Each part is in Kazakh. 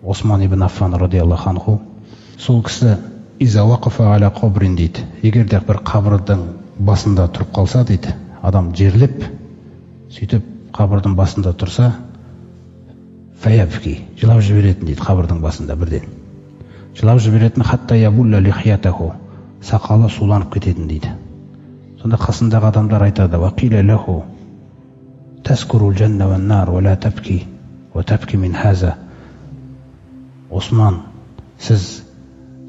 Осман ибн Аффан радиаллаху анху. Сол кісі иза вақафа аля қабрин дейді. Егер де бір қабірдің басында тұрып қалса дейді, адам жерлеп, сөйтіп қабірдің басында тұрса, фаябки, жылап жіберетін дейді қабірдің басында бірден. Жылап жіберетін, хатта ябулла лихиятаху, сақалы суланып кететін дейді. Сонда қасындағы адамдар айтады: «Уақила лаху таскурул жанна ван нар ва ла табки ва табки мин хаза». Осман, сіз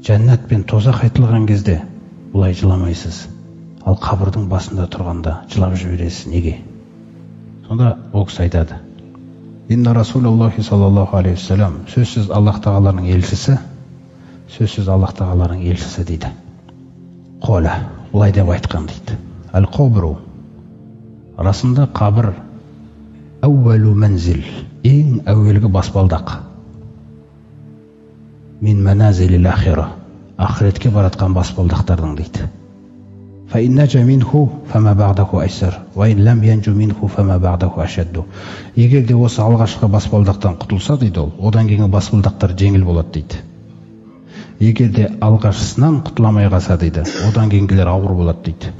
жәннат пен тозақ айтылған кезде бұлай жыламайсыз, ал қабірдің басында тұрғанда жылап жібересіз, неге? Сонда ол кісі айтады: «Инна Расулаллахи саллаллаху алейхи уассалам, сөзсіз Аллах тағаланың елшісі, сөзсіз Аллах тағаланың елшісі дейді. Қола, былай деп айтқан дейді. Әл қабру, расында қабір, әуәлу мәнзил, ең әуелгі баспалдақ. Мин мәназилил ахира, ақыретке баратқан баспалдақтардың дейді. فإن نجا منه فما بعده أيسر وإن لم ينجو منه فما بعده أشد». Егер де осы алғашқы баспалдақтан құтылса дейді ол, одан кейінгі баспалдақтар жеңіл болады дейді. Егер де алғашқысынан құтыла алмай қалса дейді, одан кейінгілер ауыр болады дейді.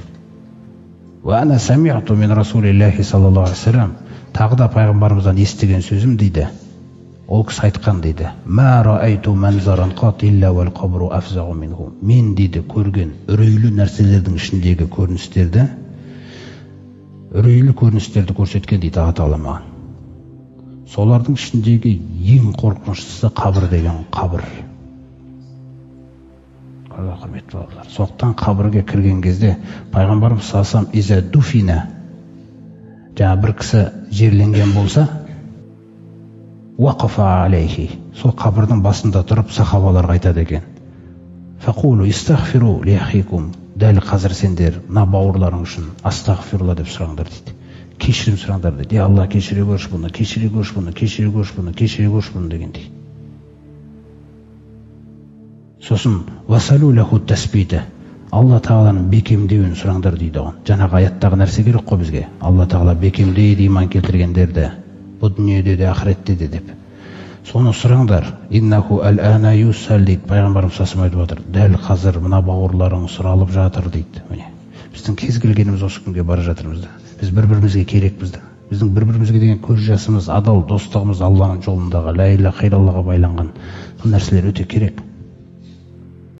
وأنا سمعت من رسول الله صلى الله عليه وسلم, тағы да пайғамбарымыздан естіген сөзім дейді. Ол кісі айтқан дейді: «Ма раайту манзаран қат илля уал қабру афзағу минху». Мен дейді көрген үрейлі нәрселердің ішіндегі көріністерді, үрейлі көріністерді көрсеткен дейді Алла тағала маған. Солардың ішіндегі ең қорқыныштысы қабір деген қабір. Құрметті бауырлар, сондықтан қабірге кірген кезде пайғамбарымыз саллаллаху алейхи вассалам иза дуфина, жаңа бір кісі жерленген болса, уақафа алейхи, сол қабірдің басында тұрып сахабаларға айтады екен: «Фақулу истағфиру ли ахикум», дәл қазір сендер мына бауырларың үшін астағфирулла деп сұраңдар дейді, кешірім сұраңдар дейді. Е Алла, кешіре көрші бұны, кешіре көрші бұны, кешіре көрші бұны, кешіре көрші бұны дегендей. Сосын васалу лаху тасбита, Алла тағаланың бекемдеуін сұраңдар дейді оған. Жаңағы аяттағы нәрсе керек қой бізге. Алла тағала бекемдейді иман келтіргендерді бұл дүниеде де, ақыретте де деп. Соны сұраңдар. Иннаху әл-ана юсал дейді, пайғамбарымыз саллаллаху айтып отыр. Дәл қазір мына бауырларың сұралып жатыр дейді. Міне, біздің кез келгеніміз осы күнге бара жатырмыз да. Біз бір-бірімізге керекпіз да. Біздің бір-бірімізге деген көз жасымыз, адал достығымыз, Алланың жолындағы ля иляха иллаллаһға байланған бұл нәрселер өте керек.